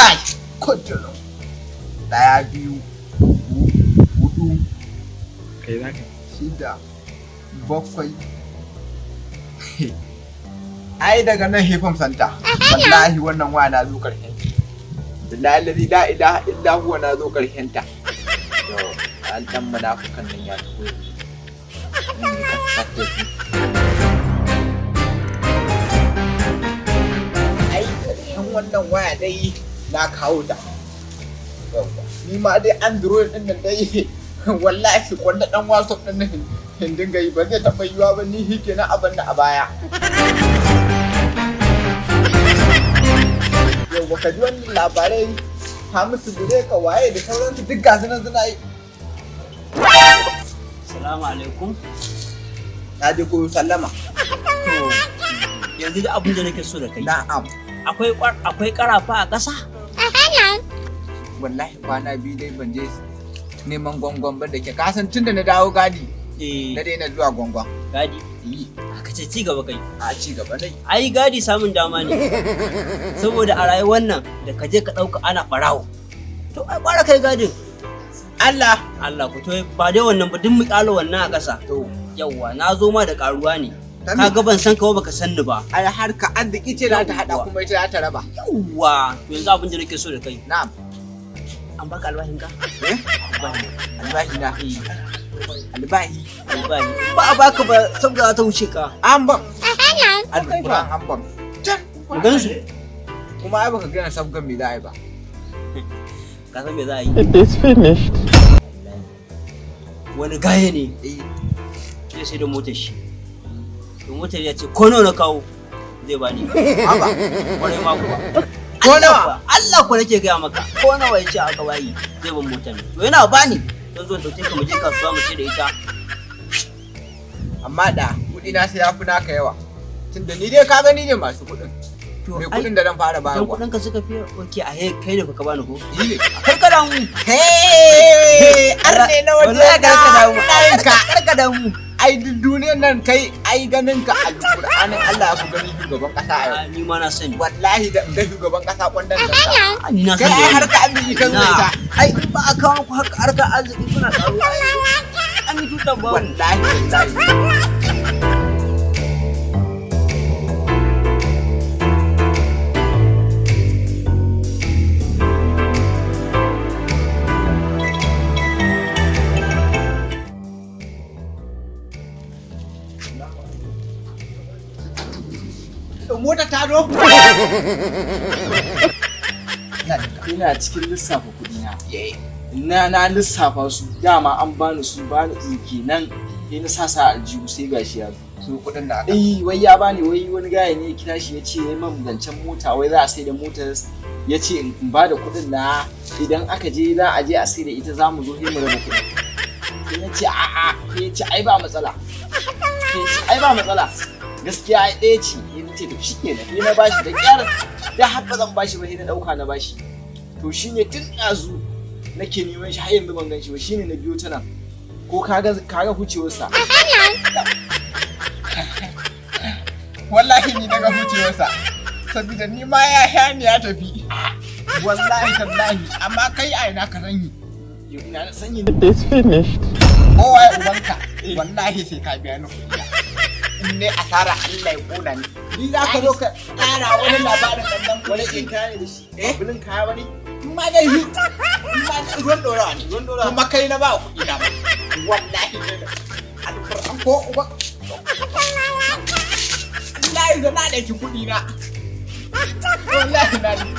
Kai, kudin. Daya, biyu, uku, hudu, Kai za ka. shida, bakwai. Ai daga nan Hifam Santa. Wallahi wannan waya na zo karshen. Billahi la ilaha illa huwa na zo karshen ta. To, an dan munafukan nan ya taho yanzu. Mun yi kasar da shi. Ai karshen wannan waya dai na kawo ta. Yawwa. Ni ma dai Android din nan dai wallahi kwanda dan WhatsApp din nan in dinga yi ba zai taɓa yiwa ba, ni shi kenan abin da a baya. Yawwa, ka ji wannan labarai, Hamisu Bireka waye da sauransu duk gasu nan suna yi. Salamu alaikum. Na je koyo sallama. To, yanzu da abin da nake so da kai. Na'am. Akwai karafa a ƙasa? Wallahi kwana biyu dai ban je neman gwangwan ba, da ke kasan tun da na dawo gadi Eh, na daina zuwa gwangwan. Gadi. Yi. Aka ce ci gaba kai. A ci gaba dai. Ai gadi samun dama ne. Saboda a rayuwar nan da ka je ka ɗauka ana ɓarawo. To ai ƙwara kai gadin. Allah. Allah ku, to ba dai wannan ba, duk mu ƙalo wannan a ƙasa. To, Yawwa, na zo ma da ƙaruwa ne. Ta Ka me? ga ban san ka ba, baka san ni ba. Ai har ka arziki ce za ta hada kuma ita za ta raba. Yawwa, to yanzu abin da nake so da kai. Na'am. An baka albashin ka? Eh? Albashi. Albahi na. Eh, Albahi. albashi. Ba a baka ba saboda za ta wuce ka. An ban. Alquran an ban. Can. Mu gan su. Kuma ai baka gina sabgan me za a yi ba. Ka san me za a yi? It is finished. Wani gaye ne Eh. zai sai da motar shi. To motar ya ce ko nawa na kawo zai bani. Haba. Kwarai ma kuwa. Ko nawa? Allah kuwa nake gaya maka. Ko nawa ya ce aka bayi zai ban motar ne. To yana bani zan zo in dauke ka mu je kasuwa mu sai da ita. Amma da kuɗi na sai ya fi naka yawa. Tunda ni dai ka gani ne masu kuɗin. To Mai ai kuɗin da zan fara dan bayarwa. kuɗin ka suka fi oke a he kai ne ka bani ko? Yi ne. Kar ka damu. Hey! Arne na waje. Wallahi kar ka damu. Ɗayan ka. Kar ka damu. Ai duk duniyar nan kai ai ganin ka alƙur'anin Allah ya fi ganin shugaban ƙasa a yau. Ah, ni ma na sani. Wallahi da ga shugaban ƙasa kwandan da ka. Ah, ni na Kai sani. ai har ka arziki kan Na. ita. Ai in ba a kawo ku harka arziki kuna karuwa. An yi tutar babu. Wallahi wallahi. Mota ta zo? Ina cikin lissafa kuɗi na. Na lissafa su, dama an bani su, bani kenan. Sai na sa sa aljihu, sai gashi ya zo. Su kuɗin da aka. Eh, wai ya bani, wai wani gaya ne ya kira shi ya ce ya man zancen mota, wai za a sai da motar, ya ce in ba da kuɗin na, idan aka je za a je a sai da ita, za mu zo sai mu raba kuɗin. Sai na ce a'a, sai ya ce ai ba matsala. Sai ya ce ai ba matsala. Gaskiya ai ɗaya ce, sai na ce to shikenan, sai na bashi da ƙyar, da har ba zan bashi ba sai na ɗauka na bashi. To shine tun ɗazu nake neman shi har yanzu ban gan shi ba, shine na biyo ta nan. Ko kaga hucewarsa. Wallahi ni daga hucewarsa, saboda ni ma ya sha ni ya tafi wallahi tallahi. Amma kai a ina ka sanyi? Yau ina na sanyi. It is finished. Kowa ya ubanka, wallahi sai ka biya ni kuɗi in ne asara, Allah ya kona ni. Ni za ka zo ka ƙara wani labarin ɗan Wani irin kaya ne da shi? Eh? Bulin kaya wani? Ma dai hi ma dai ruwan ɗorawa ne. Ruwan ɗorawa. Kuma kai na ba kuɗi na ba, wallahi ne da alƙur'an ko uba, wallahi da na ɗauki kuɗi na, wallahi na ni.